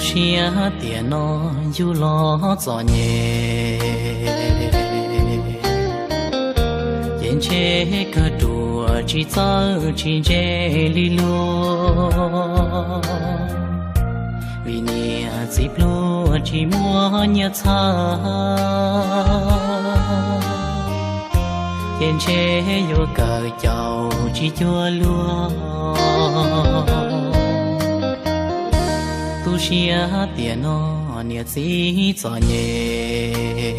Siab tiam no yug los txom nyem, ces ntshe kawg ruam tsis txawj tsis ntse li luag, vim niam txiv pluag tsis muaj nyiaj txhawb, ces ntshe yuav kawm caum tsis cuag luag. Tu siab tiam no niam txiv txom nyem,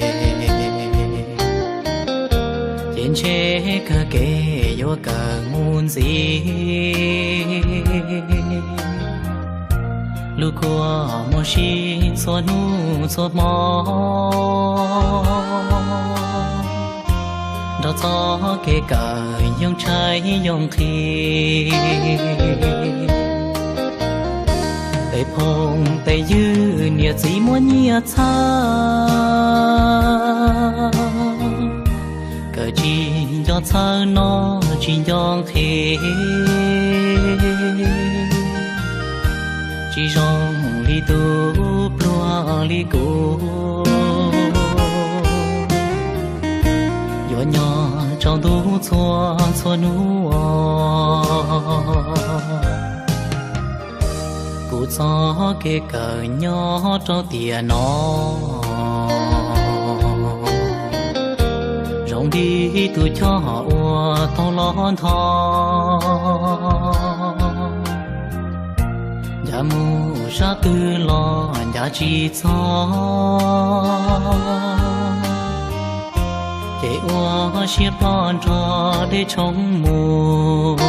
ces ntshe kawg kev yuav kawm mus ntxiv. Lub kua muaj si txhua hnub txhua hmo, nrog txoj kev kawm yoog tshaib yoog nqhis. Tej phooj tej ywg niam txiv muaj nyiaj txhawb, kawm tsis nco txhawb noj tsis nco nqhis, tsis zoo li tus pluag li kuv, yuav nyob tsaus ntuj txhua txhua hnub. Kuv txoj kev kawm nyob rau tiam no, zoo li tus choj uas taug los nthos, ncav mus sab twg los ncav tsis txog, ces ua siab ploj nrog dej tshoob mus.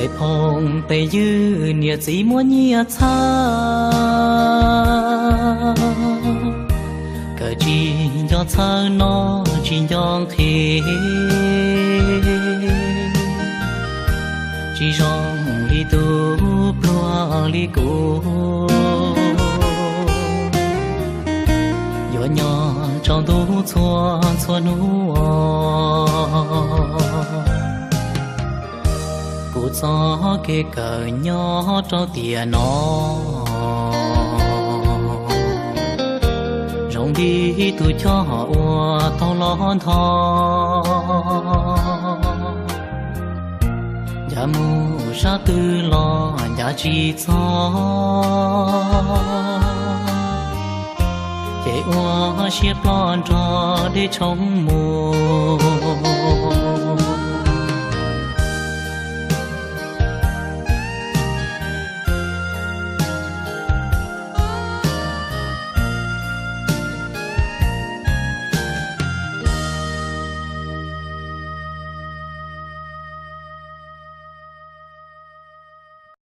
Tej phooj tej ywg niam txiv muaj nyiaj txhawb, kawm tsis nco txhawb noj tsis nco nqhis, tsis zoo li tus pluag li kuv, yuav nyob tsaus ntuj txhua txhua hnub. Kuv txoj kev kawm nyob rau tiam no, zoo li tus choj uas taug los nthos, ncav mus sab twg los ncav tsis txog, ces ua siab ploj nrog dej tshoob mus.